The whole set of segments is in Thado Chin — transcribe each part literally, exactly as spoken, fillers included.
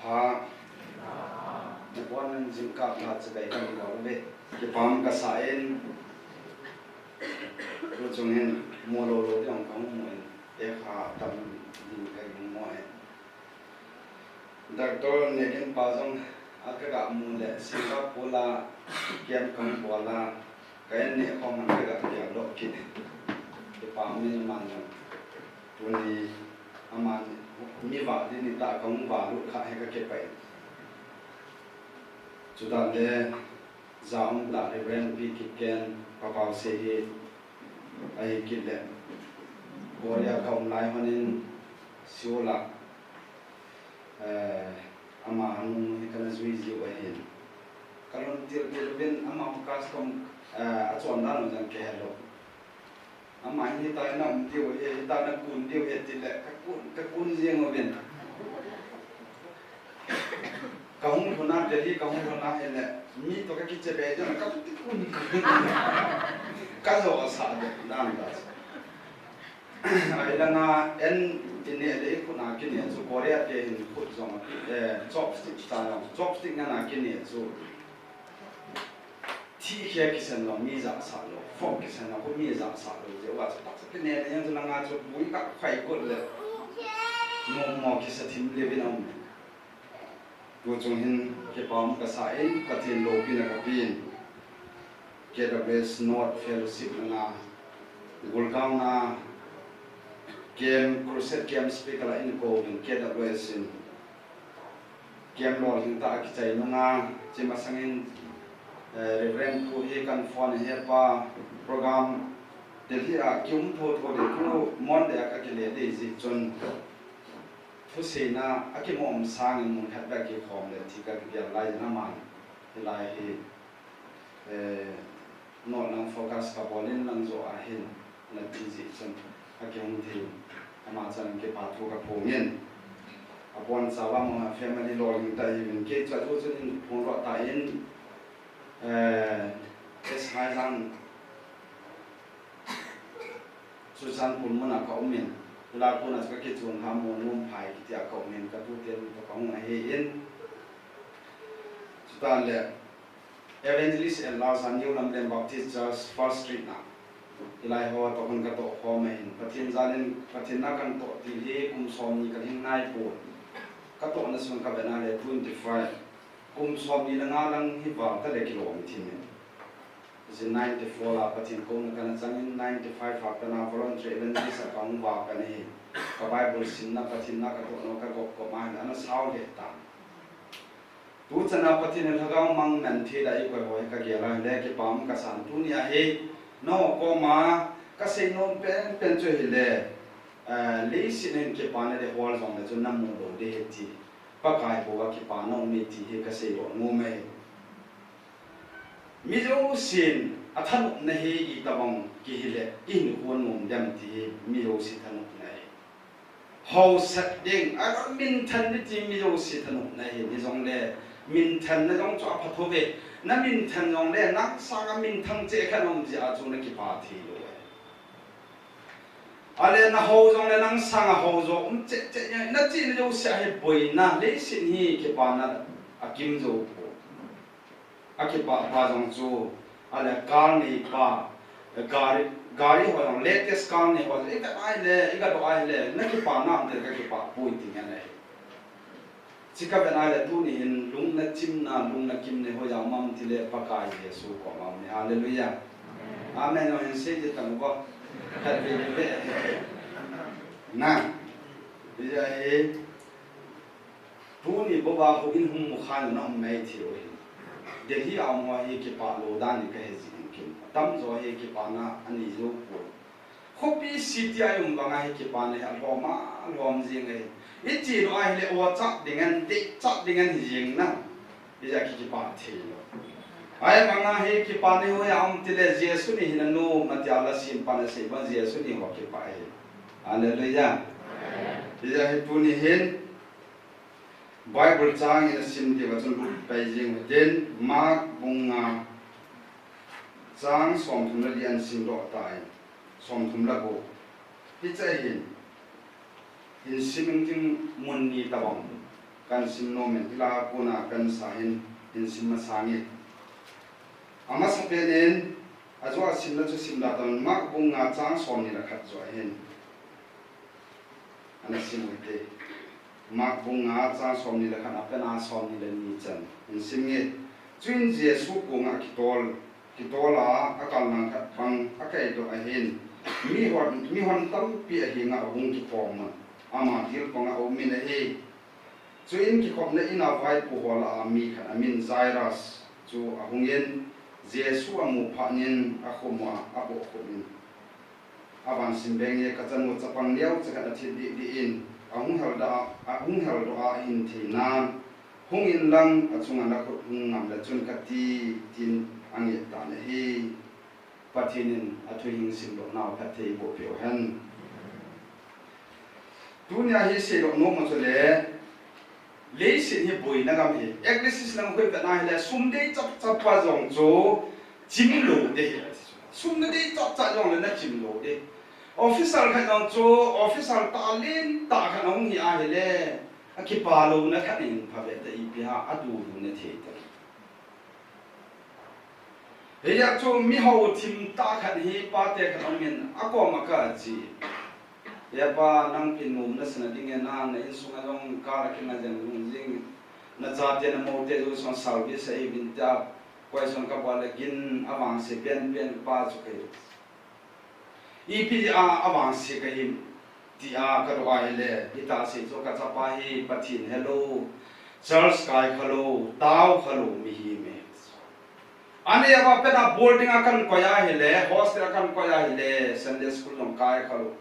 Pha, nabon in jingkah pha chibai kan bol uve. Kipah um kasa in, tuchung hin mu lou lou ding kahung mu in, tekha tam ding kahin mu in. Doctor Neginpa jong a kaga mu le, Singapore a camp kahung bol a, ka in neh khom a kaga gel doh kit. Kipah um in aman jong. Tuni aman mi vah ding ni tah kahung vah lut kha hi kakipah in. Chutan le, ja um tah Reverend P. Kipgen, Pa Pausei hi, ahi kit le, Korea ka um lai hon in, Seoul a, eh, ama nung hi kana jui jiu ahin. Ka lhun til til uvin, ama custom, eh, achon dan u jong kahe lou. Ama hin hitia na um diu ahi, hitia na kun diu ahi tile, ka kun, ka kun jeng uvin. Kahung lhun a, Delhi kahung lhun a hile, mi toh kakichebe jeng, ka ti kun. Ka jo asah de, nan da. Ahilanga, en tine le khut a kine chu, Korea te hin khut jong, eh, chopstick ta jong, chopstick ngen a kine chu. Thih khia kisan lou, mi jahsah lou, fork kisan lou, mi jahsah lou, jeh uva chu, tak chu kine le jeng chu langa chu, bui ka khai got le, mo mo kisa thim le vin a um. Tuchung hin kipah um kasa in, Pathen loupina kapeh in. K W S North Fellowship langa, Gurgaon a, camp, crusade camp speaker a eikou uvin, K W S in. Camp lolhing tah a kichai nunga, hiche masangin, eh, Reverend Pu hi kan phone a, hepa, program Delhi a kium thotho ding, tu Monday a kakile ding jeh chun, thuseina a kimu um sangin mun khat beh kikhom le ti kakigel lai in aman, hilai hi, eh, North lang focus kabol in lang jo ahin, nati jeh chun akihung thei in, ama chan kipa thu kaphong in. Abonchauva ama family lolhing tah ahiuvin, kei chu aju chun in phongdoh tan, eh, S. Haijang Churachandpur mun a ka um in, hilai a kona chu kakichun lha Monumphai kiti a ka um in, katuten toh kahung ahin. Chutan le, Evangelist L. Lalzan, New Lamlen Baptist Church, First Street na. Hilai ho toh hin katoh khom ahin. Pathen jalin, Pathen na kan toh til hi kum somni kalhing naipon. Katohna sung kavet na le twenty-five. Kum somni le nga lang hi val tale kilom thim in. Hiche ninety-four a Pathen kouna kana chang in, ninety-five a pat na voluntary evangelist a kahung vah kana hi. Ka Bible simna, Pathen na katohna kagop gop ma hin ana sao le tan. Tuchan a Pathen in lhagao mang man thei a eikoi ho hi kagel a hile kipah um kasan, tuni a hi nangho koma kasei nom penpen chu hile, eh, leiset hin kipana ding hol jongle chun namu lou ding ahi ti, Pakai bou a kipana um e ti hi kasei lou nom e. Mi jousen athanopna hi itobang kihi le ihin hon nom dem ti hi mi jouse thanopna ahi. Hausat ding, amin than ding ti mi jouse thanopna ahi, hijongle minthanna jong chu apha thou ve. Na minthan jongle, nang sanga minthang cheh khat um jeh a chu na kipah thei lou e. Ale na hao jongle, nang sanga hao jo um cheh cheh, na chihna jouse a hi boina, leiset hi kipana akim jou poi. Akipah pa jong chu, ale car nei pa, gari, gari ho jong latest car nei ho, i vet a hile, i gadoh a hile, na kipah nam ti le ka kipah poi ti ngen ahi. Chu ka vet a hile tuni hin lungna chimna, lungna kimna hoiya um am ti le Pakai Jesu koma um e. Hallelujah. Amen. Amen. Jong hin sei ji tan uvo. Khat vei vei. Na. Hijeh a hi. Tuni bou a houin hung mu khan na um mai thei u ahi. Delhi a um ho hi kipah lou dan in ka he jing in kin. Atamjo hi kipana anei jou poi. Khopi city a i um vang a hi kipana hi alhom a, alhom jing ahi. I che lou a hile o chat ding in, dei chat ding in hi jing na. Hijeh a ki kipah thei lou. Ahivang a hi kipana hi hoiya um ti le Jesu ni hi na nom a ti a la sim pa na sei bang Jesu ni ho kipah ahi. Hallelujah. Hijeh a hi tuni hin Bible chang i na sim diu a chun lut pai jing u hitin, Mark bung nga chang somthum le li a sim doh tai, somthum le gup. Hiche hin, in sim ing ting mun ni tabang. Kan sim nom in, hila kona kan sa hin, hin sim masang e. Amasapen in, ajo a simna chu sim da tan, Mark bung nga chang somni le khat jo a hin. Ana sim u hite. Mark bung nga chang somni le khat a pat a somni le ni chan. Hin sim nge. Chuin Jesu kong a kitol, kitol a, akal lang khat bang akaidoh ahin. Mihon, mihon tampi ahenga ahung kikhom un. Ama thil pang a um in ahi. Chuin kikhopna in a vaipo ho lah a mi khat amin Jairus chu ahung in, Jesu amu phat in akhum uva abohkhup in, Avansim beng e, kachanu chapang neocha khat athi deh deh in, ahung heldoh a, ahung heldoh a ahin thei nan, hung in lang achunga nakhut hung ngam le chun kati, tin angeh tan ahi. Pathen in athu hing simdoh nau phatthei boh peh u hen. Tunia hi seidoh nom u chule, leiset hi boina gam ahi. Ecclesiastes lang koi vetna hile, sum dei chapchap pa jong chu chim lou ding ahi. Sum nadei chapchap jongle nachim lou ding. Officer khat jong chu, officer tah lentah khat ahung hi ahile, akipa louna khat in phabep tah ipi ham, aduluna thei tah. Hijeh chun mi houthim tah khat hi pate khat aumin, akoma kache. He pa, nang pin nom nasana ding e, na, na insunga jong car kinga jeng lung jing. Nachate namote jouse service a eivin tia, koi jong kabol le gin avangse penpen pa chu kahi. Ipi a avangse kahim tia kadoh ahile, hita sei chu kachapa hi Pathen helou, church kai khalou, tao khalou mihem ahi. Aneo a pat a boarding a kahin koi ahile, hostel a kahin koi ahile, Sunday school jong kai khalou,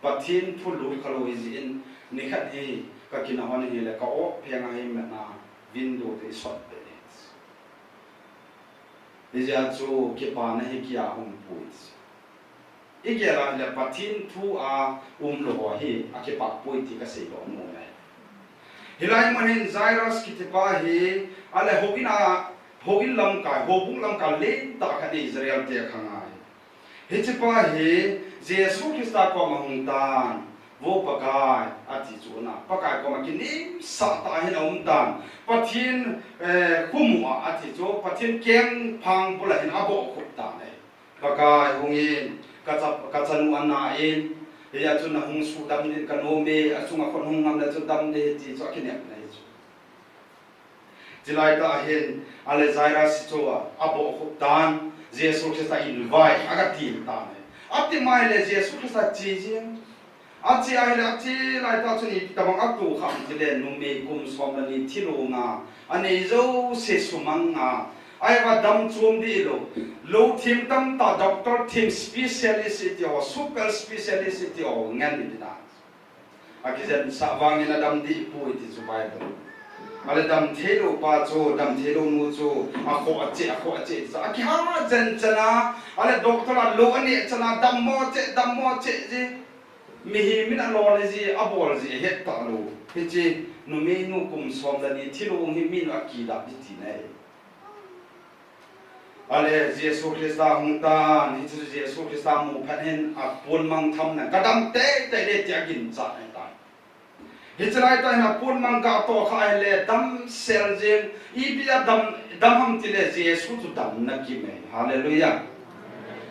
Pathen thu lut khalou hijeh in, nikhat hi kakinah hon ahile, ka-op pheng a hi matna window toh isot peh e. Hijeh a chu kipana hi kia umpoi. Igel a hile Pathen thu a umlou ho hi akipah poi ti kaseidoh nom e. Hilai mun hin Jairus kitipa hi, ale houin a, houin lamkai, houbung lamkai lentah khat ahi, Israel te khang ahi. Hichepa hi Jesu Christa koma hung tan, Vo Pakai, ati chu na, Pakai koma kinimsah tah in aum tan, Pathen, eh, khomu a, ati chu, Pathen kengphang bul a hin abohkhup tan ahi. Pakai hung in, kacha, kachanu ana in, hijeh chun nahung sudam ding kanom e, achunga khut hung ngam le chun dam ding ti chu akinepna ahi chu. Chulai tah hin, ale Jairus chu abohkhup tan, Jesu Christa invite, agatil tan ahi. Ati mai le Jesu Christa che jeng. Ache ahile, ache lai tah chun ipi tobang atoh kham tile, numei kum som le ni thilong a, anei jouse sumang a, ahivang dam chom ding lou, lou them tamtah, doctor them, specialist iti ho, super specialist iti ho, ngen ding na. Akijensah vangin adam ding poi ti chu Bible. Ale damtheilou pa chu, damtheilou nu chu, akhoh ache, akhoh ache, akihah jen chen a, ale doctor a lou aneh chen a, dammo che, dammo che ji. Mihem in alol ji, abol ji, ahet talou. Hiche, numeinu kum som le ni thilong hi min akidah ding tina ahi. Ale Jesu Christa hung tan, hiche Jesu Christa mu phat hin apon mang tham nan, kadam teitei le tia ginchat ahitai. Hiche lai tah hin apon mang gatoh kha ahile damsel jeng, ipi a dam, dam ham tile Jesu chu damna kim e. Hallelujah.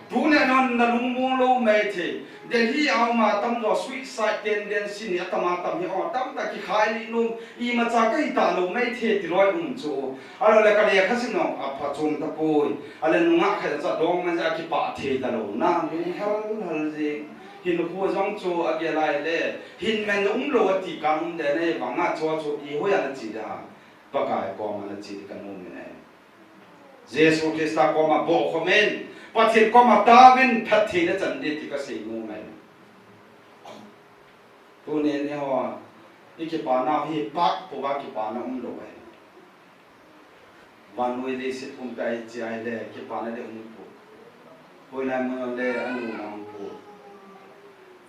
Tunia nang nalungmong lou maithei. Delhi a um a tamjo suicide tendency ni atam atam hi, o, tamtah kikhai lih nom, imacha kahi talou maithei ti loi um chu. Ahilou le kalekha sim jong aphachom tapoi. Ale nungah khat cha dong man ja kipah thei talou na, lunghel hel jeng. Hinkho jong chu agel a ahile, hin man umlou ati kan um ding ahi vang a chu chu ihoi a nache ding ham. Pakai koma nache ding kanom in ahi. Jesu Christa koma bohkhop in, Pathen koma taovin phatthei nachan ding ti kasei nom e. Tuni niho, ikipa nau hi pah pouva kipana umlou e. Vannoi leiset pumpi a iche ahile, kipana ding umpoi. Hoilai mun le anuna umpoi.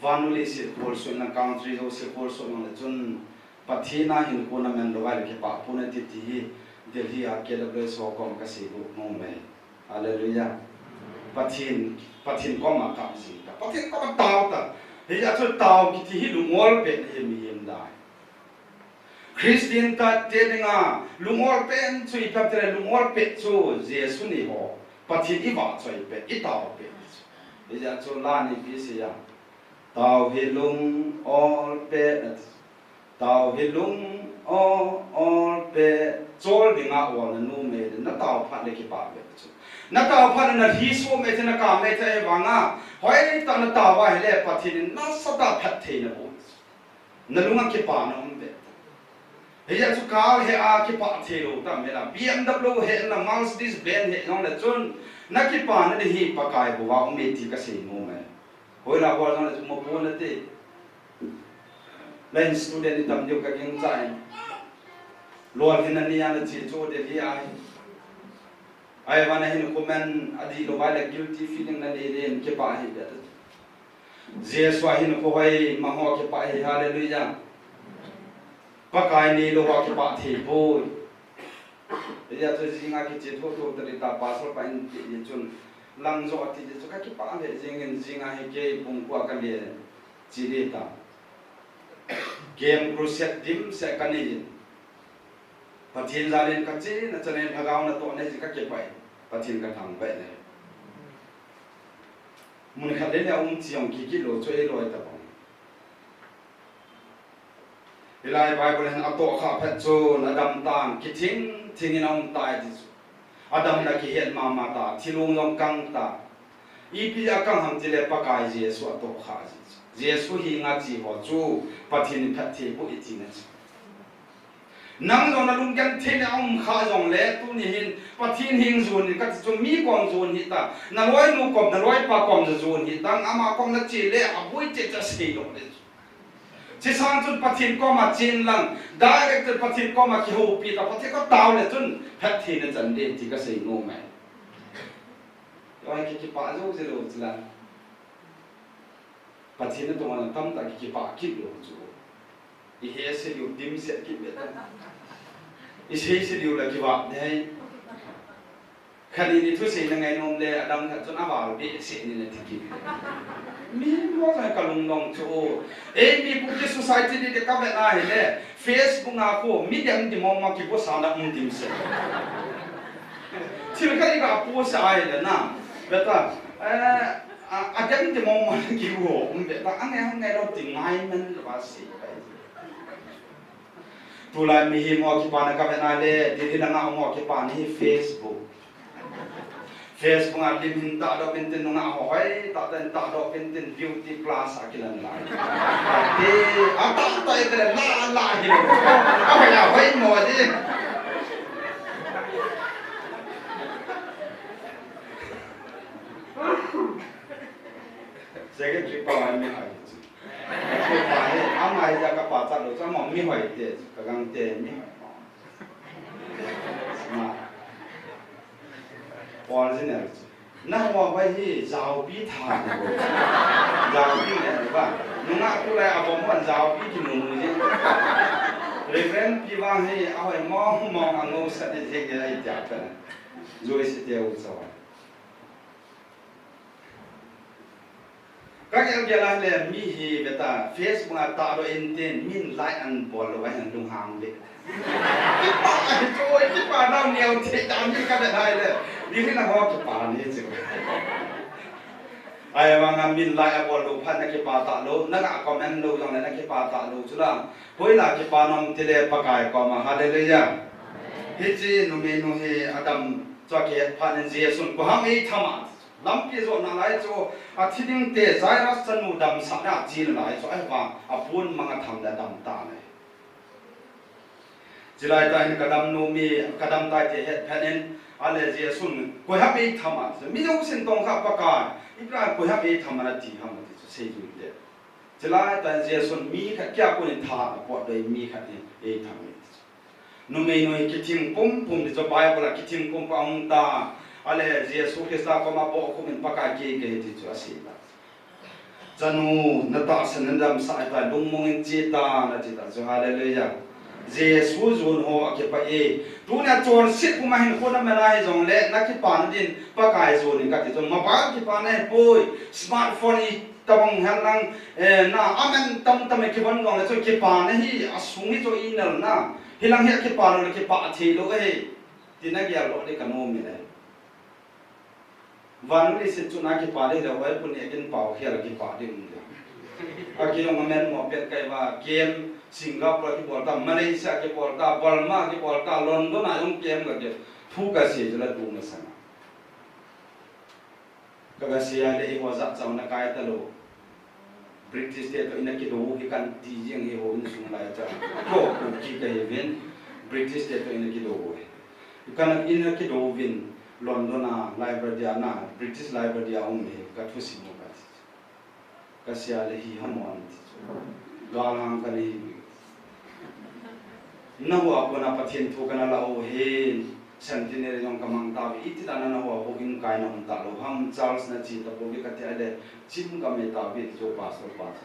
Vannoi leiset kholsutna country jouse kholsut jongle chun, Pathen a hinkho naman lou ahile kipah pon nati ti hi Delhi a K W S ho koma kasei nom e. Hallelujah. Pathen, Pathen koma kap jing ta. Pathen koma tao ta. Hijeh chun tao kiti hi lungol pen ahi mihem dai. Christian tate dinga lungol pen chu ipi ham itile lungol pet chu Jesu nei ho. Pathen ivahchoi pet, itao pet. Hijeh chun la nei ipi asei a. Tao hi lungol pet. Tao hi lungol pet. Chol dinga olna nom e, natao phat le kipah pet chu. Natao phat le nalhi som e, nakam e, ahivanga hoitah a natao ahile Pathen in nasatah a phatthei naboh. Nalunga kipana um ve. Hijeh chun car hea kipah thei lou tam hela, B M W hea, Mercedes Benz hea jongle chun, nakipana ding hi Pakai bou a um e ti kasei nom e. Hoilai hol jongle chun mopo nate. Line student ni tam diu kagingchai. Lolhinna nia nache chu Delhi ahi. Ahivang nahinkho man adih lou vai le guilty feeling nanei le kipah hih beh. Jesu a hinkho hoi mang ho kipah hi, hallelujah. Pakai neilou ho kipah thei poi. Hijeh chun jinga kiche thotho tading ta pastor pa in ti chun lang jo ati chu kakipah le jingin jinga hi kei pung kua kale che ding ta. Camp crusade dimset kanei in. Pathen jalin kachena chanin lhagao natoh nei jeh in kakipah e. Pathen kathangvah e. Mun khat le le aum cheh jong kikit lou chu eiloi tabang. Hilai Bible hin atohkhah phat chun adam tan, kithing thingin aum tai ti chu. Adamna kihet mama ta, thilong jong kang ta. Ipi akang ham tile Pakai Jesu atohkhah jeh chu. Jesu henga che ho chu Pathen in phatthei boh e tina chu. Nang jong nalunggenthei le aum khah jongle tuni hin Pathen heng jon in kati chu mi kom jon hih tan, naloinu kom, naloipa kom jon hih tan, ama kom nache le aboi cheh cheh asei lou le chu. Chesang chun Pathen koma chen lang, direct Pathen koma kihoupi ta, Pathen koma tao le chun phatthei nachan ding ti kasei nom e. Oi, kikipah jou jeh lou chu la. Pathen natong a tamtah kikipah kit lou chu. Ihese diu dimset kit beh ta. Isei se diu la kivah ding ahi. Khat ni ni thusei na ngainom le, adang khat chun aval behseh ni nati kit. Mi mo sa kalung dong chu. Ei, mi Kuki society ni te kavet na hile, Facebook a khu mi dem dim mong mong kipost na um dimset. Thil khat iga post ahile na. Beta, eh, a, adem dim mong mong kipost um beta. Angai, angai lou ti ngaiman lou va sei. Tulai mihem ho kipana kavet na le, Delhi langa um ho kipana hi Facebook. Facebook a lim hin tahdoh intin nungah ho hoitah tah in tahdoh intin beauty plus a kilan lai. Ati, atah tah in la la hi. Ahoi ahoi mo di. Secretary pa mai mi hai. Kapa hi, ama hi ja kapa chat lou, chama mi hoi te, kagangte mi hoi. Ma. Original. Nahoi hi jaopi tha ni bo. Jaopi ni ba. Nungah tulai abom ban jaopi kinung ni. Reverend Pi Vang hi ahoi mong mong angou sat ni jing ni ai tia ka. Joyce te u chawa. Kagel gel a le mi hi beta Facebook a tahdoh intin min like anbol lou ahin lunghang beh. Kipah ahi chu, kipah nau neo thei ta mi kavet na le. Ni hi na ho kipah ni chu. Ahivanga min like abol lou phat nakipah talou, naga comment lou jongle nakipah talou chu la. Hoila kipah nom tile Pakai koma, hallelujah. Hiche numeinu hi adam chu akihet phat in Jesun, koiham eitham a. Lampi jotna lai chu, athi ding te, Jairus chanu damsahna a ache nalai chu, ahivang, apon mang atham le adam tan ahi. Chulai tah in kadam nom e, kadam tai ti ahet phat in, ale Jesun, koiham eitham a, mi jousen tongkha Pakai, ipi a koiham eitham a nati ham ati chu, seijui te. Chulai tah in Jesun mi khat kia kon in tha apotdoh in mi khat in eitham e. Numeinu hi kithing pumpum ti chu Bible a kithing pumpum ahung ta. Ale Jesu Christa koma bohkhup in Pakai kei kahi ti chu asei ta. Chanu, natahsan nadamsah ahitai, lungmong in che tan ati ta chu, hallelujah. Jesu jon ho akipah e. Tunia chonset puma hinkho naman ahi jongle, nakipana din Pakai jon in kati chu, mobile kipana ahipoi, smartphone i Tabang hilang, eh, na, amen tam tam e kibang dong le chu kipana hi, asung hi chu inel na. Hilang hi kipa lou le kipa thei lou e. Tina gel lou le kanom e le. Van le sit chu na kipa le le, hoi puni akin pao khel kipa ding le. Aki jong amen mo pet kai va, kem, Singapore kibol ta, Malaysia kibol ta, Burma kibol ta, London a jong kem ka ke. Thu kasei chu la tu ma sana. Ka, kasei a le eiho jat chau na kai ta lou. British te toh ina kidou hi kan ti jeng hi ho insung lai cha. Ko, ko ki ka hi vin. British te toh ina kidou hi. Kan ina kidou vin London a library a na, British library a um hi ka thusim u ka ti. Kasei a le hi ham on ti chu. Gal hang ka ni. Nahou a kona Pathen thu kana la u hin, Centenary jong kamang tauve, iti dan a nahou a bou in kai na um talou ham, Charles na che tapouve kati a le, chim gam e tauve ti chu pastor pa chu.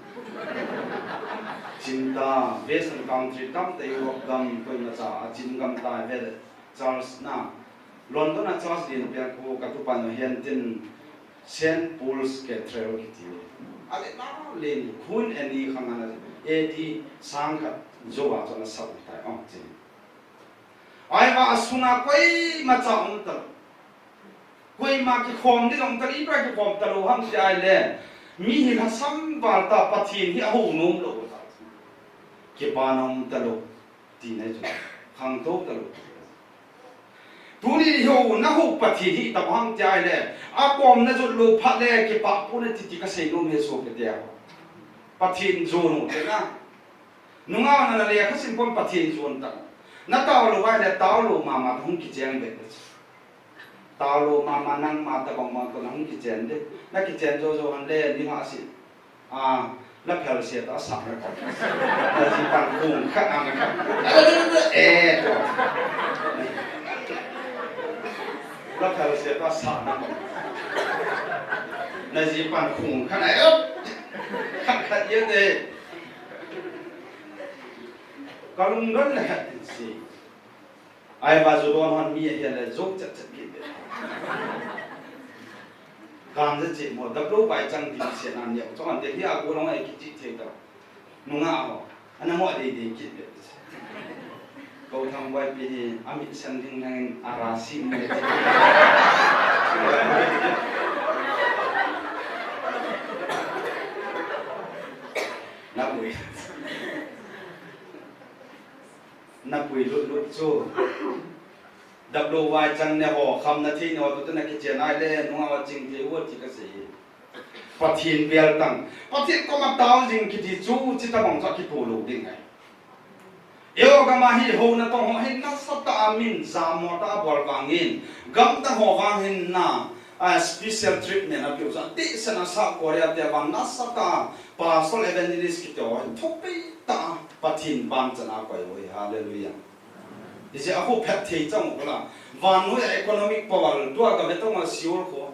Chim ta, Western country tamtah Europe gam koima cha, achim gam tauve le, Charles na, London a Charles Lin Piang khu katupa na hian tin Saint Paul's Cathedral kiti. Ale na len khun ani khang ana A D sang khat jo a chon a sau tai ong chin. Ai va sunga koima cha um ta. Koima kikhom ni jong ta, ipi a kikhom talou ham ti a le. Mi hi lhasam val ta, Pathen hi aho nom lou ta. Kipa na um talou. Ti nei chu. Khangtou talou. Tuni ho, nahou Pathen hi tabang ham ti a le, akom na jot lou phat le, kipah pon a ti ti kasei nom e sopite ho. Pathen jon u te na. Nungah na le khasim pon Pathen jon ta. Na tao lou vai le, tao lou mama ta hung kicheng be. Tao lou mama nangma tabang bang ko na hung kichen de. Na kichen jo jo han le, nilhah si. A, la phel se ta sa na ko. Na ji pan khung khat ang khat. Eh, to. La phel se ta sa na ko. Na ji pan khung khat ai. Khat khat ye de. Ka lungdon le khat si. Ai va ju don han mi a hian le jok chat chat kit be. Kan ja che mo, dap lou vai chang ding se nan neo. Chong an te hi a gu long ai kiti thei ta. Nungah ho. Ana mo dei dei kit be. Ko thang vai pi hi, a mit san ding nang a ra si mi le. Na bui. Na pui lut lut chu. Dap lou vai chang ne ho, kham na thei ne ho, tu te na kichen ai le, nungah a ching thei u ti ka sei. Pathen bel tang. Pathen koma tao jing kiti chu, chi tabang chu kipu lou ding ai. Eiho gam a hi ho na tong ho hi nasatah a min jamo ta bol vangin. Gam ta ho vang hin na, a special treatment a piu chu. Ti sana sa Korea te vang nasatah a pastor evangelist kiti ho hin. Thupei ta Pathen ban chan a koi ho hi. Hallelujah. Hiche a khu phet thei chang u la. Vannoi a economic power tua ka ve tong a Seoul khu.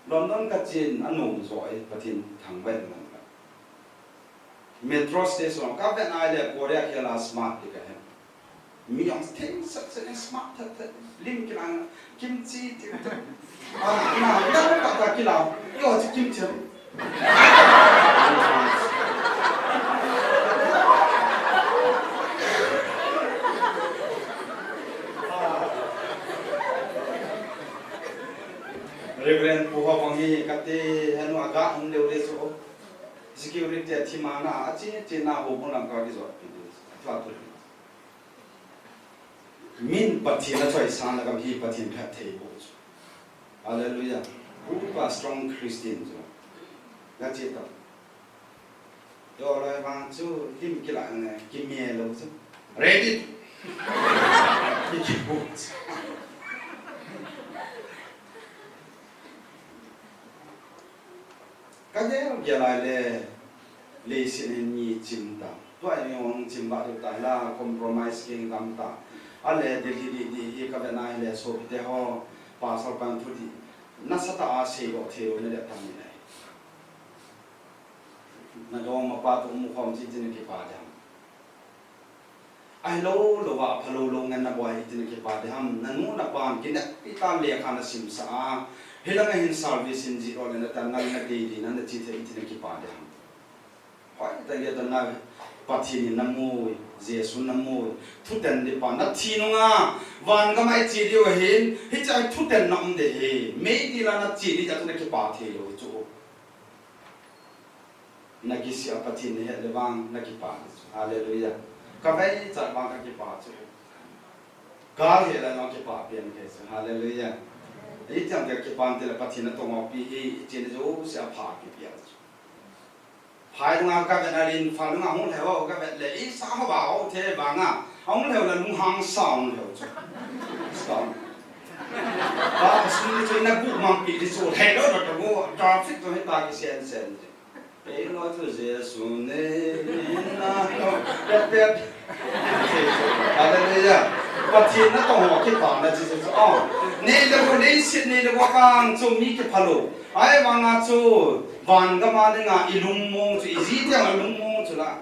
London ka chen a nom jo e Pathen thangvah in lang la. Metro station ka ve nai le Korea khel a smart ti ka he. Mi ang theng sat sat smart that that. Lim kilang kimchi ti ta. Ah, na, na ka ta kilang. Yo chi kimchi. Reverend Pu Hopang hi kati henu aga um leu le chu. Security a thimana a chi chi na ho bun lam ka ki jot pi. Fa tu. Min Pathen a choi san la ka hi Pathen phat thei bo chu. Hallelujah. Who are strong Christian chu. Ka chi ta. Yo lai vang chu lim kila ne, kime lou chu. Ready. Ki ki bu. Ka gel gel ai le, leiset hin mi chim ta. Tua hi hung chim ba deu ta la, compromise king gam ta. A le, di, di, di, di, hi ka ve nai le, sopite ho, pastor pan thu di. Nasatah a sei lo thei lo na le tam ni nai. Na dong ma pa tu mu khom chi chi na kipa ding. Ai lo lo va pha lo lo ngen na boi chi na kipa ding ham. Na nu na pan ki na pi ta le kha na sim sa a. Hilanga hin service in ji ol na ta ngal na dei dei na na chi thei ti na kipa de ham. Hoi ta ya ta na Pathen in na mu, Jesu na mu, thuten di pa na thi nunga, van gam a i chi diu hin, hicha thuten na um de he, mei di la na chi di ja tu na kipa thei lou chu. Na kisih a Pathen na het le vang na kipa chu. Hallelujah. Ka vei chat vang ka kipa chu. Ka he la na kipa pian ke chu. Hallelujah. Ei tiang ke kipa te la Pathen na tong pi hi, i chin jo se a pha ki pian chu. Phai nga ka vet na lin, phal nga hung lheo ka vet le, i sa ho ba ho the ba nga. Hung lheo la lung hang sa hung lheo chu. Sa. Ba sum ni chu na bu mang pi di chu, lheo lo to go, traffic to he ta ki sen sen. Ei lo chu Jesu ne, na, pet, pet. Hallelujah. Pathen na tong ho kipa na chi chu. Oh. Nei le go, nei sit nei le go kang chu mi kipha lou. Ahivanga chu, van gam a dinga i lungmong chu, i ji te a lungmong chu la.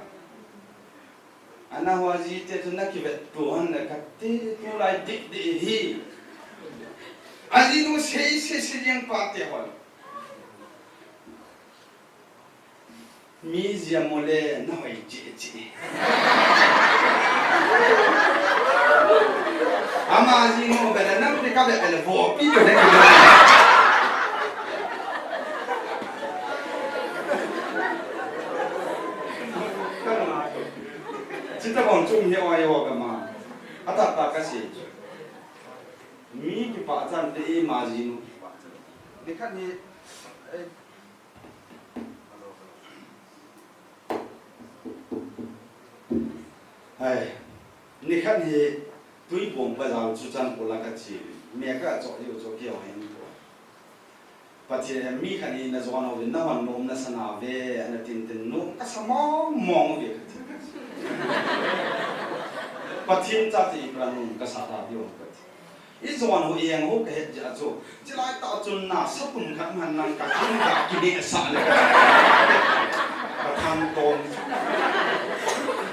Ana ho ji te chu na kivet tu han le ka ti tu lai dik di hi. A ji nu sei sei sei jeng pa te hol. Mi jia mo le na hoi chi chi. Ama ji mo bela na ri ka bela vo pi to ne. Chita bong chung he oi ho ka ma. Ata ta ka si. Mi kipa chan te e ma ji nu kipa chan. Ni khat ni, eh, Hai, ni khat hi Tuibong bazar chu chan ko la ka chi. Me ka cho yo cho ki ho hin ko. Pathen mi khat ni na jon ho na hon nom na sana ve, ana tin tin nom ka sa mong mong ve ka ti. Pathen cha ti pra nom ka sa ta ve ka ti. I jon ho eng ho ka het ja chu. Chilai ta chun na sa tum khat man lang ka thang ka ki ne sa le. Ka thang tong.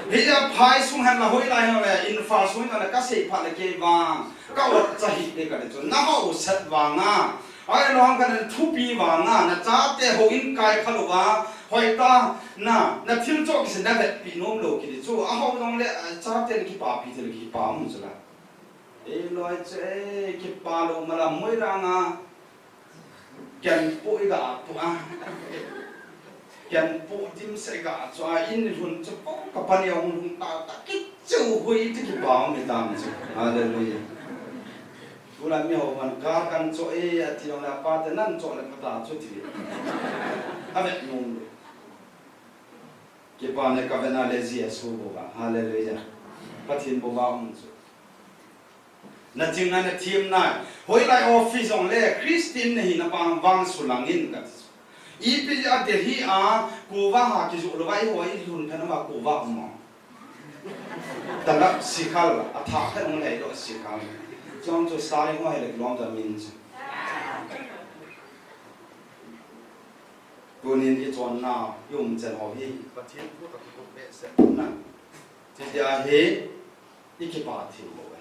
Hi ja phai sung han la hoi lai ho le, in fa sung han la ka sei pha le ke vang. Ka ot cha hi te ka le chu. Na ho set vang a. Ai lo hang ka na thupi vang a. Na cha te ho in kai kha lo va. Hoi ta na, na thil cho ki se na vet pi nom lo ki le chu. A ho dong le, a cha te le ki pa pi te le ki pa mu chu la. Ei loi che, ei, kipa lo mala moi ranga. Ken pu i ga pu a. Ken pu dim se ga chu a in lhun chu po ka pani a hung lhung ta ta ki chu hui ti kipa mi tam chu. Hallelujah. Tula mi ho man ka kan cho e a ti la pa te nan cho le pa ta chu ti. A vet nom lo. Kipa ne ka vena le Jesu bou ba. Hallelujah. Pathen bou ba um chu. Na ching na, na thim na. Hoilai office jong le Christian na hi na pang vang sulangin ka ti. Ipi a Delhi a kuva ha kizu lo vai hoi lhun thana ma kuva um. Tala sikhal a tha khan ong lei lo sikhal. Chong chu sai ngo he le lom da min chu. Tunin i chonna, i umchan ho hi, Pathen thu ka kikhop behseh na. Chutia hi, i kipa thei lou e.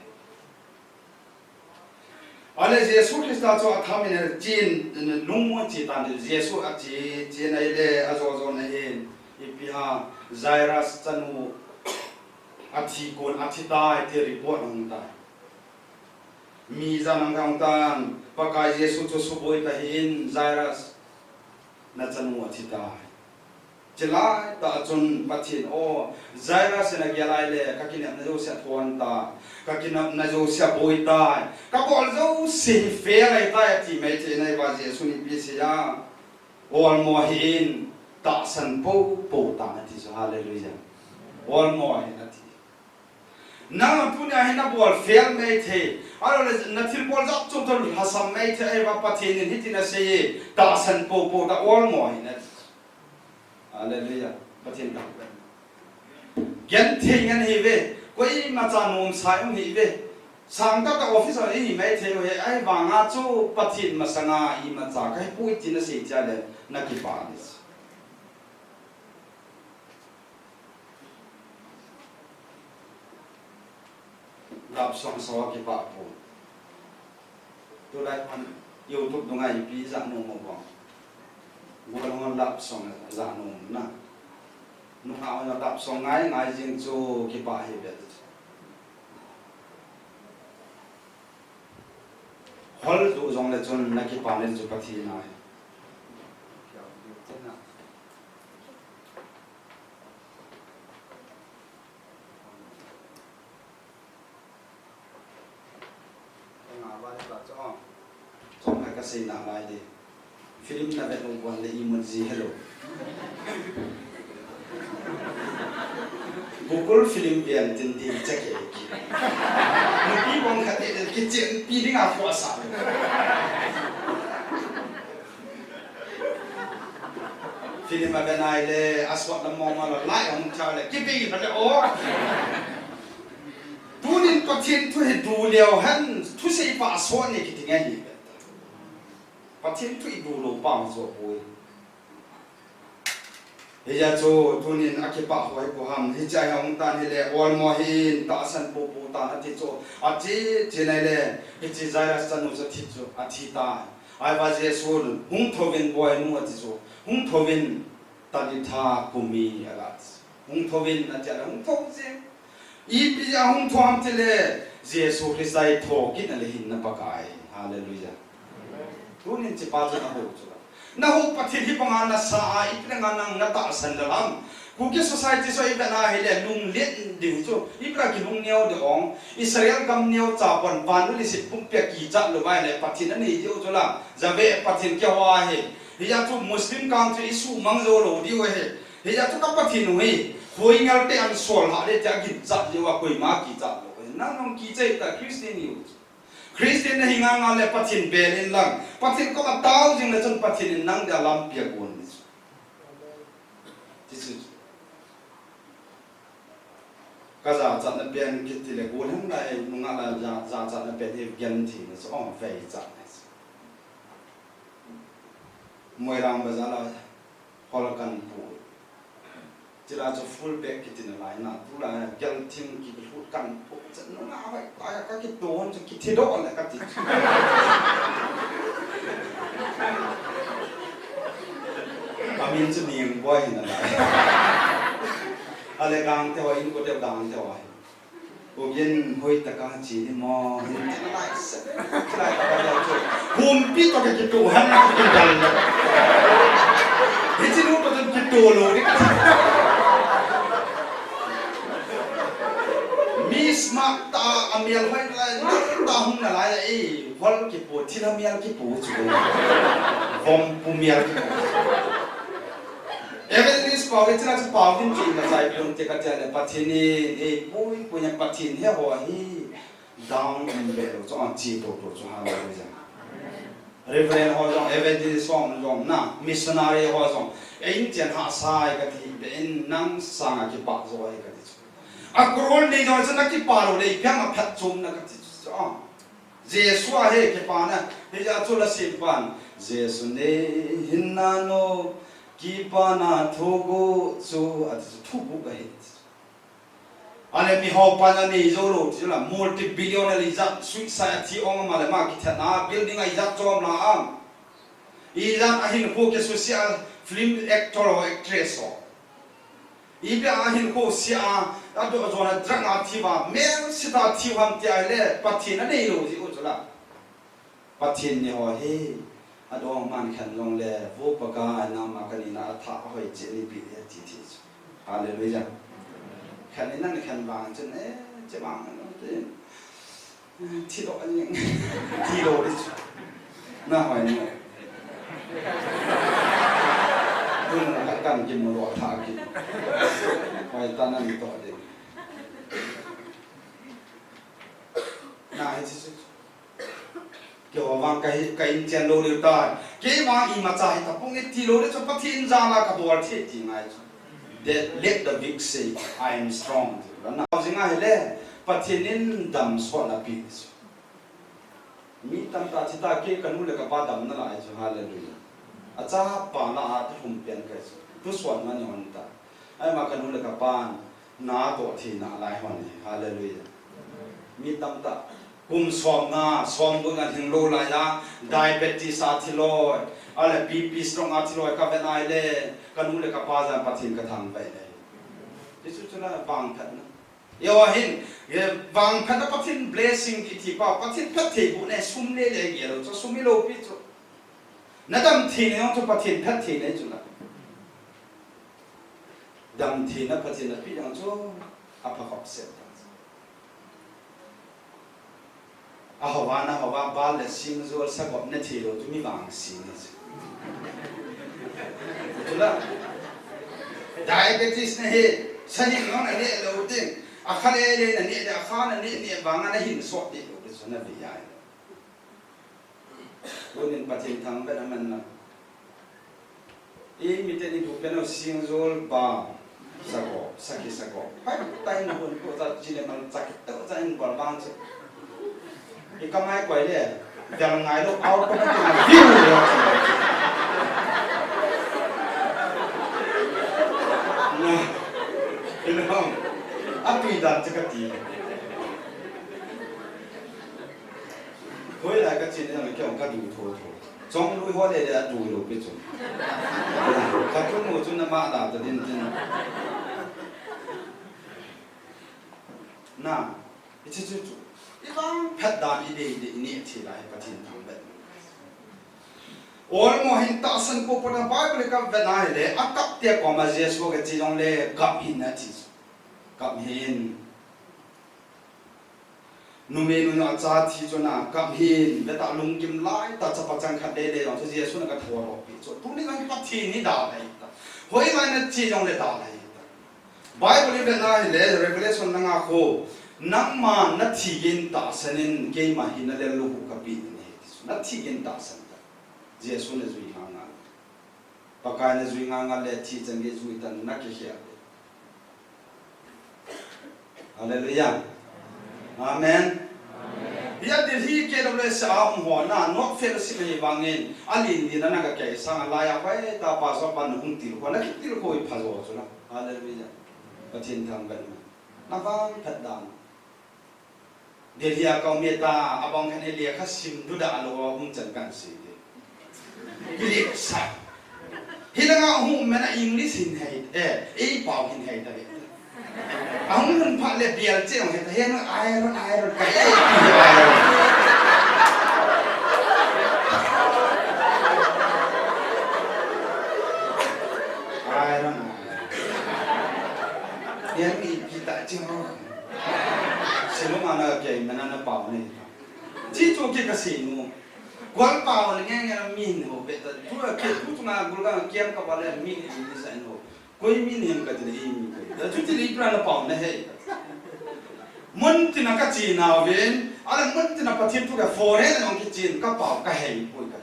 Ale Jesu Christa chu a thamin a chin, lungmon chi tan Jesu a chi, chin ahile a jo jo na hin, ipi ham, Jairus chanu a thi kon, a thi tai ti report hung tai. Mi jan ang kang tan, Pakai Jesu chu suboi ta hin, Jairus, na chanu a thi tai. Chilai ta chun Pathen, o, Jairus in a gel ai le, ka kinepna jouse a thon ta, ka kinepna jouse a boi tai, ka bol jouse hi fail ai tai, a ti mai thei nai va Jesu in ipi sei a, olmo hih in, tahsan po po tan a ti chu, hallelujah. Olmo hih in a ti. Nang tunia hi na bol fail mai thei. Ahilou le na thil bol jat chom chom lhasam mai thei. Ahivang Pathen in hitin asei e. Tahsan po po ta olmo hih in a. Hallelujah. Pathen ta. Genthei ngen hi ve. Koima cha nom sai um hi ve. Sangtah tah office a i hi mai thei u hi. Ahivanga chu Pathen masanga imacha kahi poi tin asei chia le na kipa ni. Love song sao kipa po. Tulai pan. YouTube dunga ipi ja nom mo bang. Gol hon love song ja nom na. Nunga hon love song ngai ngai jing chu kipa hi ve. Hol tu jong le chun na kipa le chu Pathen ahi. Chom ka sei na lai di. Film na vet nung buan le emoji hello. Google film pian tin ti check e ki. Nupi bong khat e ki chen pi ding a pho sa. Film a vet nai le a suat lam mong mong lai hung cha le ki pi le o. Tunin Pathen thu hi du leo hen thusei pa a suat ni ki ti ngai hi. Pathen thu i du lo pa ma so poi. Hijeh chun tunin a kipah hoi ko ham, hiche a hung tan hile, olmo hin, tahsan popo tan ati chu, ati, ati nai le, hiche Jairus chanu chu athi chu, athi tai. Ahivang Jesun, hung thouvin boinu ati chu, hung thouvin, Talitha kumi, ati. Hung thouvin, ati a, hung thou jeng. Ipi a hung thou ham tile, Jesu Christa hi thokit na le hinna Pakai. Hallelujah. Tunin hiche pa chu na hou chu la. Na hou Pathen hi banga na sa a, ipi nga nang na tahsan le lam. Kuki society so ipi na hile lunglen ding chu. Ipi kilung neo de ong. Israel gam neocha pon van u le sit pumpi a kichat lou vai le Pathen anei diu chu la. Jave Pathen kihou ahi. Hijeh chun Muslim country i sumang jou lou diu ahi. Hijeh chun ka Pathen u hi, hoi ngal te an sol ha le te a gin chat diu a koima kichat lou. Nang nong kichai ta Christian u. Christian na hi ngal ngal le Pathen bel in lang. Pathen koma tao jing le chun Pathen in nang dia lampi a gon. Ti chu. Ka jachatna pen kiti le, golhang lai nunga la ja, jachatna pen hi guarantee na chu, oh, veichat na chu. Moirang bazar la hol kan pu. Chila chu full pack kiti na lai na, tu la gel thing ki lut kan pu. Chan nunga vai, ai, ka kiton chu kithi doh le kati. Amin chu Ningboi hi na lai. Ale Gangte ho, inkote Gangte ho. Ugin hoi taka chi ni mo. Hin ti na lai se. Lai taka lai chu. Humpi to ke kitu han na kidal le. Hichi nu to kitu lo ni. Mi smart ta amial hoi lai ta hung na lai e. Hol kipu, thil amial kipu chu. Vom pu mial kipu. Evangelist pau, hiche la chu pau hin chu na chai pion te ka tia le Pathen in, ei pui pui na Pathen he ho hi down in be lo chu an chi to to chu hallelujah. Reverend ho jong, evangelist ho jong na, missionary ho jong, ei in chen ha sai ka ti, be in nang sanga kipa jo ai ka ti chu. A crore nei jong chu na kipa lo le, piang a phat chom na ka ti chu. Jesu a hi kipana, hijeh chun la sim pan. Jesu nei hinna no, kipana thuguh chu, ati chu thuguh ahi. Ale miho pan anei jou lou, ti la multi-billionaire ijat, suicide a thi ong ama le ma kithat na, building a ijat chom la am. Ijat a hinkho kisusia, film actor ho, actress ho. Ipi a hinkho sia a, a doh jona drug a thiu a, mel sita thiu ham ti ahile, Pathen anei lou jeh u chu la. Pathen ni ho hi, adong man khen jong le, vo Pakai nangma kanina athah ahoi cheh ni pi le ti ti chu. Hallelujah. Khen ni nang khen vang chun, eh, che vang nang ti. Thi doh a ning. Thi lou di chu. Na hoi ni. Dun la kan kimu lou tha ki. Hoi ta nan to di. Na hi chu. Keiho vang ka hi, ka in chen lou lou tai. Kei vang imacha hi tapong e ti lou le chu Pathen jal a ka bol thei ti ngai chu. Let, let the weak say, "I am strong." Ti la na. Jing ahile, Pathen in damsotna ape chu. Mi tamtah thi ta, kei kanu le kapa dam nalai chu, hallelujah. Achapa lah a thum pen kai chu. Tu suan man hon ta. Ahima kanu le kapan, na toh thei nalai hon hi, hallelujah. Mi tamtah, Kum som nga, som gup nga hinglou lai a, diabetes a thiloi, ale B P stroke a thiloi ka vet nai le, ka nu le ka pa jong Pathen ka thangvah e. Hichu chu la vangphatna. Eiho hin, e, vangphatna Pathen blessing ti thi pa, Pathen phattheibohna sum le le gel lou, chu sum hi lou pi chu. Na dam theina jong chu Pathen phattheina chu la. Dam theina Pathen na pe jong chu, apha khop set ta. Ahova, nahova, bal le singjol sagop na thei lou chu mi vangse na chu. Chu la. Diabetes na hi, sa ding jong na ne lou ding. Akha le le na ne le, akha na ne ne vang a na hin sot ding lou chu na ve a. Tunin Pathen thangvah na man na. I mite ni bu pen o singjol ba. Sagop, saki sagop. Pai tai na hun ko ta chi le mal chak to ta in bal bang che. I kamai koi le. Dal ngai lou au to ka ti na view le. Na. Ina hong. Apui dan che ka ti. Hoilai ka chen jong kei jong ka du tho tho. Chonglui ho le le a du lou pi chu. Ka tun mo chu na ma da ta din din. Na, i chi chu chu. I vangphat dan i dei dei i ne thei lai Pathen thangvah. Olmo hin tahsan popo na Bible ka vet nai le, a kap te koma Jesu ka chi jong le kap hin na chi chu. Kap hin. Numei nunung a cha thi chun a kap hin, veta lunggim lai ta chapa chang khat le le jong chu Jesu na ka thou ro pi chu. Tuni jong Pathen hi dalha ta. Hoilai na chi jong le dalha ta. Bible i vet nai le Revelation na nga kho. Nangma na thi gin tahsan in keima hi na lel lou hu ka pe ding ahi. Na thi gin tahsan ta. Jesu na jui ngal ngal. Pakai na jui ngal ngal le thi chan gei jui tan na kikhel. Hallelujah. Amen. Hia Delhi K W C a um ho na North Fellowship hi vangin, a lin lin a na ka kei sang a lai a pai ta pa so pan hung til ko na ki til ko i pha jo chu na. Hallelujah. Pathen thangvah na. Na vangphat dan. Delhi a ka um e ta, a bang khan e lekha sim du da lo a um chan kan si te. Ki le sa. Hi langa hung mena English hin hei, eh, ei pau hin hei ta le. A hung hun pha le bial che hung hei ta, he no iron, iron, ka e, iron. Iron, iron. Bial mi pi ta che ho. Silung ana kei mena na pau nei. Chi chu ki ka si nu. Kual pau le nge nge min ho be ta. Tu a ke tu tu na gul ga kiam ka ba le min ni sa no. Koi min hem ka ti le i mi koi. Da tu ti le i pra na pau na he. Mun ti na ka chi na ven. Ala mun ti na Pathen tu ka foreign na ki chin ka pau ka he koi ka.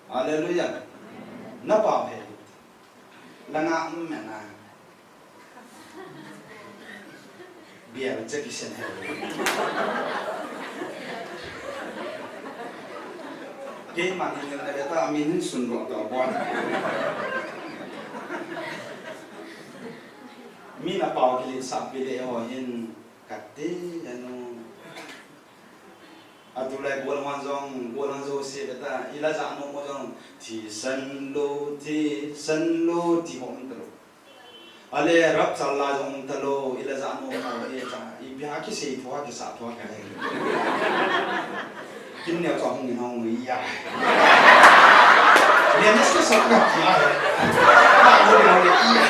Hallelujah. Na pau he. Langa um mena. Bial che kisen he. Keiman hin na beta min hin sun ro to bon. Min a pau kili sa pile ho hin kate anu. Atulai gol man jong, gol man jong se beta, ila ja no mo jong, thi san lo, thi san lo, thi hom talo. Ale rap chal la jong talo, ila ja no mo e cha, i bia ki sei thua, ki sa thua ka he. Kin neo cha hung ni hung ni ya. Len na sa sa ka ki ai. Na ko ni ni ya.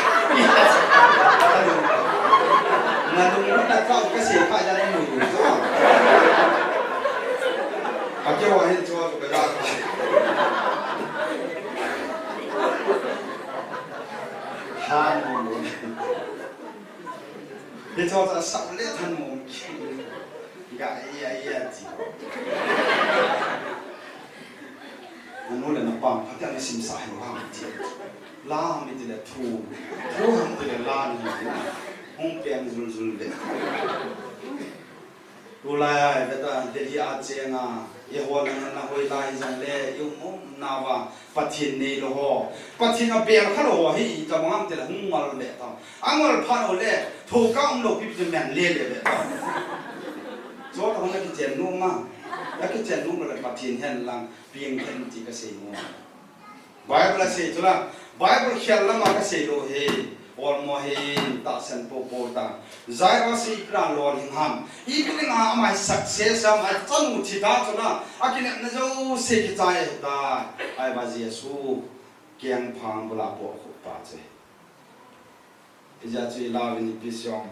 Na lung na ka ka se ka ya ni mu. A ke wa hin chua ka ya. Han mu. Ni chua sa sa le than mu. Ga iya iya ti. Nanu le napa, phatea ni simsa hi ham ti. La mi ti le thu. Thu ham ti le la ni. Hung piang zul zul le. Tulai a, beta, Delhi a chenga, i hol na na hoi lai jong le, i um um na va, Pathen nei lo ho. Pathen a bel kha lo ho, hi i ta mangam ti le hung mal le ta. Angol pha lo le, tho ka um lo pip te men le le le. Chota hung na kichen nom a. Na kichen nom le Pathen hen lang piang hen ti ka sei nom. Bible a sei chu la. Bible khel lama ka sei lou hi. Olmo hin tahsan popo ta. Jairus ipi a lolhing ham. Ipi dinga ama hi success ham, achanu thi ta chu la. Akinepna jouse kichai ta. Ahivang Jesu kengphang bula po khu pa che. Ijeh chu i lau vin ipi sei ham.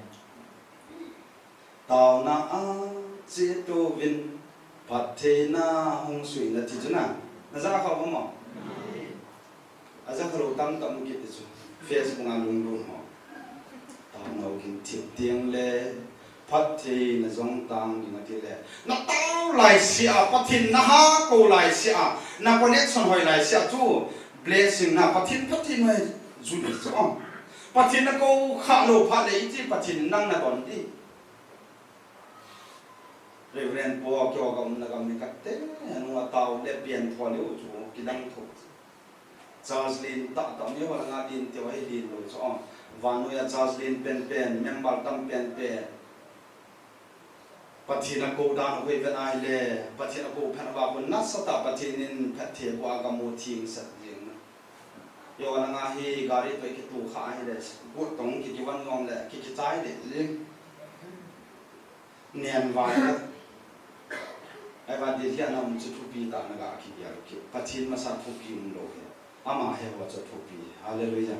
Taona a chetou vin phattheina hung suina ti chu na. Na ja kha u ham? A ja kha lou tamtah um kit ti chu. Facebook a lunglhung ho. Taona u kin thip ding le phattheina jong tang ding ati le. Na tao lai sia, Pathen na ha kou lai sia, na connection hoi lai sia chu blessing na Pathen phattheina hoi ju di chu. Pathen na kou kha lou phat le iti Pathen nang na don di. Reverend Paul kio ka umna gam ni kate, anu a tao le pian tho liu chu kidang tho. Charge lin tah tah mi ho langa lin tio hi lin lou chu. Vannoi a charge lin pen pen, member tam pen pen. Pathen a kou dan a hoi ven ahile, Pathen a kou phat uva kon nasatah Pathen in phatthei kou a gam u theng sat jeng na. Yo langa hi gari toh kitu kha ahile, kut tong ki kivan ngom le, ki kichai le le. Nen vai le. Ahivang Delhi a na um chu thupi tah na ga kigel u ki. Pathen masang thupi um lou hi. Ama hi ho chu thupi. Hallelujah.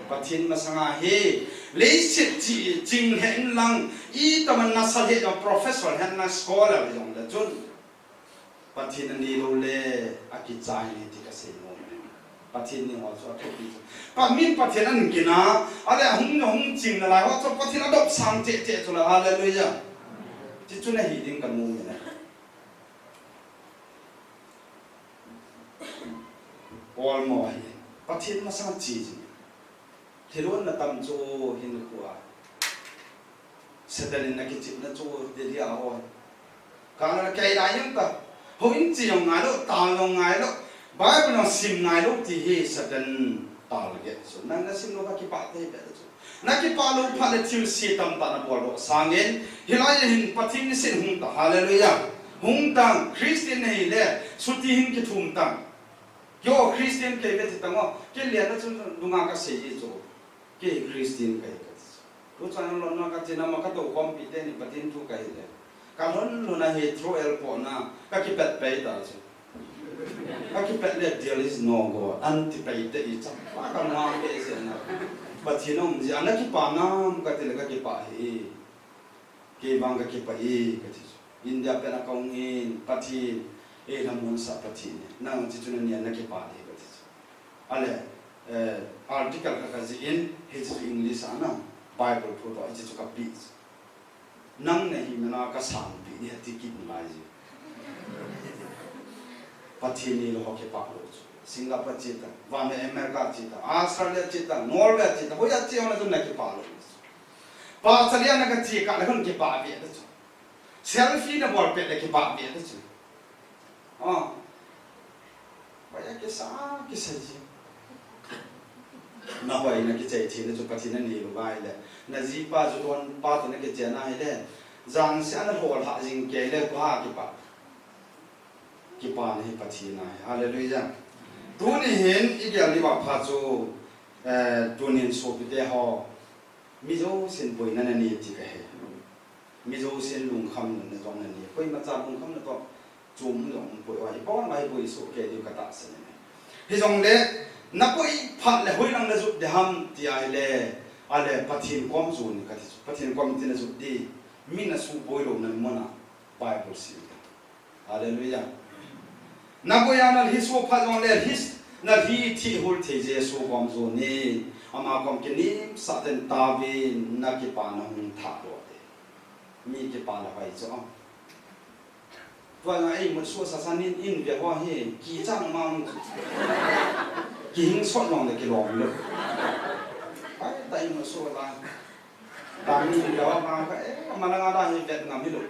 Pathen masanga hi leiset chi ching hen lang, itama nasa hen lang, professor hen lang, scholar jong le chun. Pathen a nei lou le akichai ni ti ka sei nom e. Pathen nei ho chu athupi chu. Pa min Pathen an gina, ale hung na hung ching nalai ho chu Pathen adop sang cheh cheh chu la, hallelujah. Chi chu na hi ding ka nom e. Olmo hi Pathen masang chi jing. Thilon na tam chu hin khu a. Satan in na kichepna chu Delhi a ho. Ka na kei lai jeng ta. Houin chi jong ngai lou, tal jong ngai lou. Bible jong sim ngai lou ti hi Satan target chu. Nang na sim lou ka kipah thei be chu. Na kipah lou phat le thilse tamtah na bol doh sangin, hilai a hin Pathen nisin hung ta. Hallelujah. Hung tang, Christian na hi le, suti hin kithum tang. Kei o Christian kei ve ti tang o, kei lian na chun dunga ka sei ji chu. Kei Christian kei ka ti chu. Tu chan lon na ka ti na ma ka tou khompi teni Pathen thu ka hi le. Ka lon lon a Heathrow airport na, ka kipet pei ta chu. Ka kipet le, "There is no God," an ti pei te i chang. Pa ka nuam be se na. Pathen um ji, ana kipah nam ka ti le ka kipah hi. Kei vang ka kipah e, ka ti chu. India pen a ka hung in, Pathen, ei la mun sa Pathen e. Nang chi chu na nia na kipah e, ka ti chu. Ale, eh, article kha ka jih in, hiche chu English a na, Bible thu toh, hiche chu ka pe chu. Nang na hina ka sangpi ding ahi ti kit nalai ji. Pathen nei lou ho kipah lou chu. Singapore che ta, vannoi America che ta, Australia che ta, Norway che ta, hoiya che jong na chu na kipah lou chu. Pahcha lia na ka che kah le khun kipah ve ta chu. Selfie na bol pet le kipah ve ta chu. Ah. Hoiya kisa, kisa ji. Na hoi na kichai thei na chu Pathen na nei lou vai le. Na jipa chu don pa toh na kichen ahi le. Jangse ana lhol ha jing kei le koi a kipah. Kipana hi Pathen ahi. Hallelujah. Tuni hin i gel diu a pha chu, eh, tunin sopite ho. Mi jousen boina na nei ti ka he. Mi jousen lungkham na, na jong na nei. Koima cha lungkham na toh. Chom jong um poi, i pon mai poi so ke diu ka tahsan e. Hijongle, na poi phat le hoilang na jot ding ham ti ahile, ale Pathen kom jon in ka ti chu. Pathen kom in ti na jot ding. Mi na suboi lou na mun a Bible sim. Hallelujah. Na poi a na lhi so phat jongle lhi, na lhi thihul thei Jesu kom jon in. Ama kom kinim sah tah in taovin na kipana hung thah doh ding. Mi kipana vai chu. Tua nga ei mut suh sasa nin in ve ho hi, kichat ma um. Kihing sot long le kilom lou. Ai, ta ei mut suh la. Ta nin ve ho ma ka, eh, ma la nga da hi vet ngam hi lou.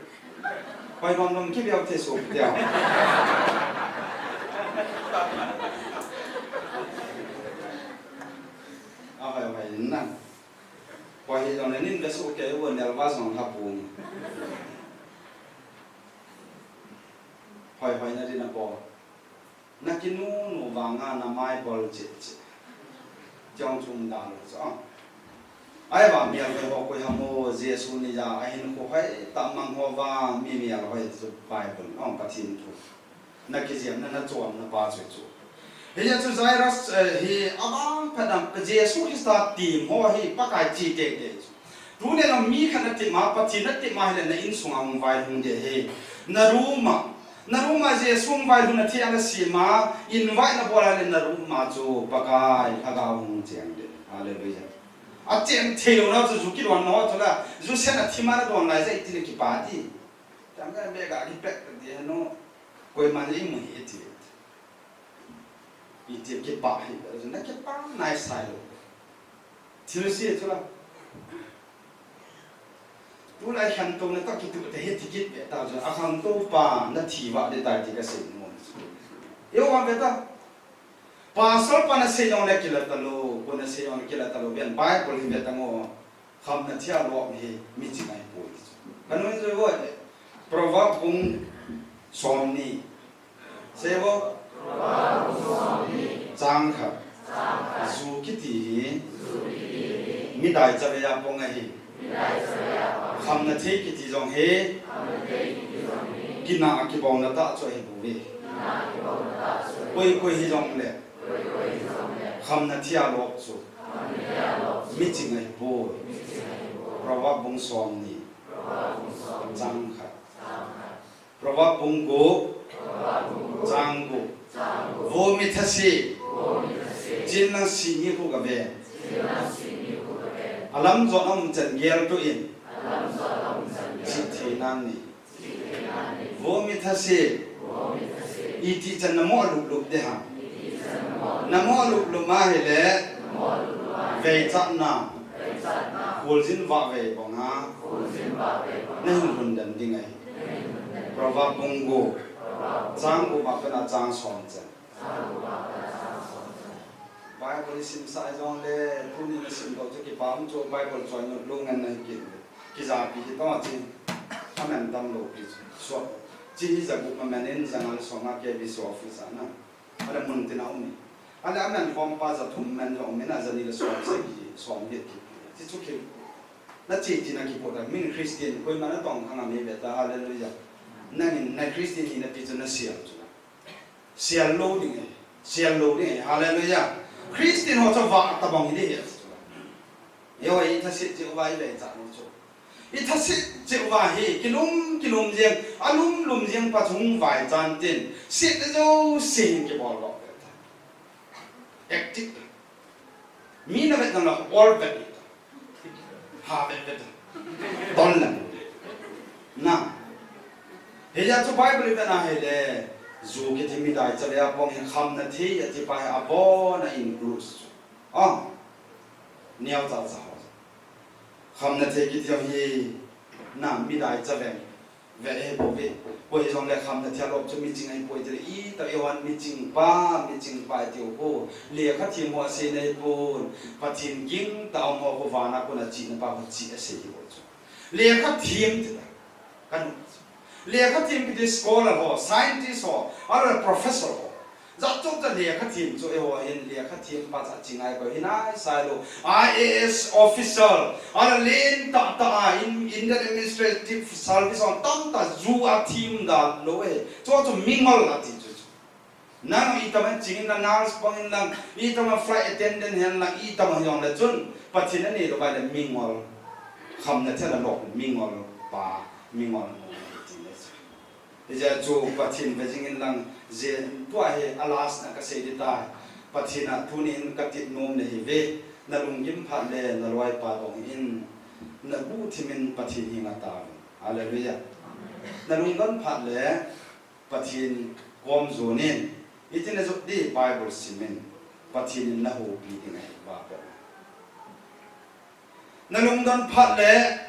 Pai nom nom ki ve ho te suh tia. A vai vai na. Pai hi long le nin ve suh ke u nel va song ha pung. Hoi hoi na ri na bol. Na kinu nu vanga na mai bol che che. Tiang chung da lo cho. Ai va mial ve ho koi ham o Jesu ni ja a hin ko hoi ta mang ho va mi mial hoi chu Bible ong Pathen thu. Na kijemna na chonna pa chu chu. Hiya chu Jairus, eh, hi avang phat a Jesu Christa tim ho hi Pakai chi tei tei chu. Tuni a mi khat na tim a, Pathen na tim a hile na insunga hung vailhung ding ahi. Na room a, na room a Jesu hung vailhung na thei a na sim a, invite na bol a le na room a chu Pakai Lhagao hung cheng ding. Hallelujah. A cheng thei lou na chu ju kidon na ho chu la, ju sen a thim a na don lai ja iti le kipa ti. Tang ka be ka kipek ti no. Koima le imu hi ti. Iti kipa hi, na kipa nai sai lou. Thil se chu la. Tulai khantouna toh kituh te hi ti kit ve ta chu. A khantou pa na thi va de tai ti ka sei nom. Yo va ve ta. Pastor pa na sei jong le kila ta lou, ko na sei jong le kila ta lou. Bian Bible hi ve ta ngo. Khamna thia lop hi miching ahipoi. Ka nung jui vo le. Proverb bung somni. Sei vo. Chang khat. Ju kiti hi midai chavei a pong ahi. Khamna thei kiti jong hi kina a kibouna tah chu ahi bouve. Koi koi hi jong le khamna thia lop chu miching ahipoi. Proverb bung somni. Chang khat. Proverb bung gup, chang gup. Vo mi thase, chin lang sih ni khu ka ve. A lam jot a um chan gel to in, sih thei nan ni. Vo mi thase, iti chan na mo lup lup de ha. Na mo lup lup ma hi le, veichat na, khuljin vah vei bang a, na hin hun den ding ahi. Proverb bung gup, chang gup a pat a chang som chan. Bible i simsah jong le, tuni na sim doh chu kipa um chu Bible choi ngut lou ngen na hi kit le. Kijapi hi tong a chi, a man tam lou pi chu. Suak, chi hi ja gup ma man in, ja nga le som nga K B C office a na. A le mun tin a um ni. A le a man khom pa ja thum man jong um in a ja ni le som sagi, som get kit. Chi chu kil. Na chi chi na kipot a, min Christian, koima na tong khang a mi ve ta, hallelujah. Nangin na Christian hina pi chu na sial chu. Sial lou ding e, sial lou ding e, hallelujah. Christian ho chu vah tabang hi ding e. Yo, i thase cheh uva i veichat lou chu. I thase cheh uva hi, kilum, kilum jeng, a lum, lum jeng pa chu hung vaichat tin, se le jouse hin kibol lou. Active. Mi na vet nang la, all vet. Ha vet vet. Don lang. Na. Hijeh chun Bible i vet na hile, ju kiti midai chavei a pong hi khamna thei ati pa hi abon a includes. Ah. Neocha cha ho. Khamna thei kiti hi na midai chavei. Ve e bou ve. Koi hijongle khamna thei lop chu miching ahipoi tile, itobang miching pa, miching pa itiu khu. Lekha them ho asei nahi pon. Pathen gingtah a um ho khu vana kona chihna pa khu chih asei hi bou chu. Lekha them ti ta. Kanu. Lekha them kiti scholar ho, scientist ho, ahilou le professor ho. Jat chom cha lekha them chu eiho hin lekha them pa cha chingai ko hinai sai lou. I A S officer, ahilou le lentah tah a in, Indian Administrative Service hon tamtah ju a them dan lou e. Chu chu mingol ati chu chu. Nang itobang ching in lang, nurse bang in lang, itobang flight attendant hen lang, itobang hijongle chun Pathen in anei lou vai le mingol. Khamna thei la lop mingol pa, mingol nu ti le chu. Hijeh chun Pathen ve jing in lang, je tua hi a last na kasei ding tai. Pathen a tunin katit nom nahi ve. Na lunggim phat le na loipa dong in, na guhthim in Pathen henga taovin. Hallelujah. Na lungdon phat le Pathen kom jon in, iti na jot ding Bible sim in, Pathen in na houpi ding ahi va pe. Na lungdon phat le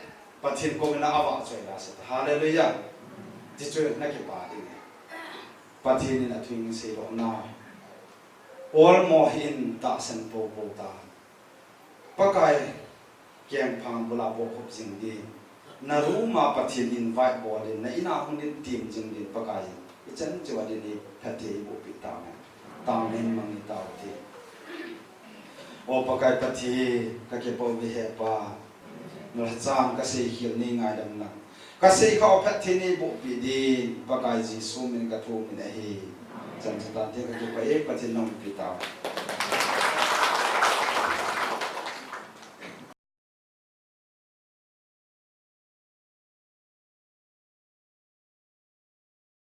Pathen kom in a vahchoi la se ta. Hallelujah. Ti chu na kipa ding e. Pathen in athu in seidoh na. Olmo hih in tahsan poupou ta. Pakai kengphang bula bohkhup jing ding. Na room a Pathen invite bol in, na in a hung in tim jing ding Pakai in. Ichan chu adin i phatthei iboh pi tau ne. Tau nen mang i tau ti. O Pakai Pathen, ka kipa uve he Pa. Nalhachang ka seikhel nei ngaidam lang. Ka seikha u phatthei nei boh pi din, Pakai Jesu min ka thum in ahi. Chan chu tan te ka kipa e, Pathen nong pi tau.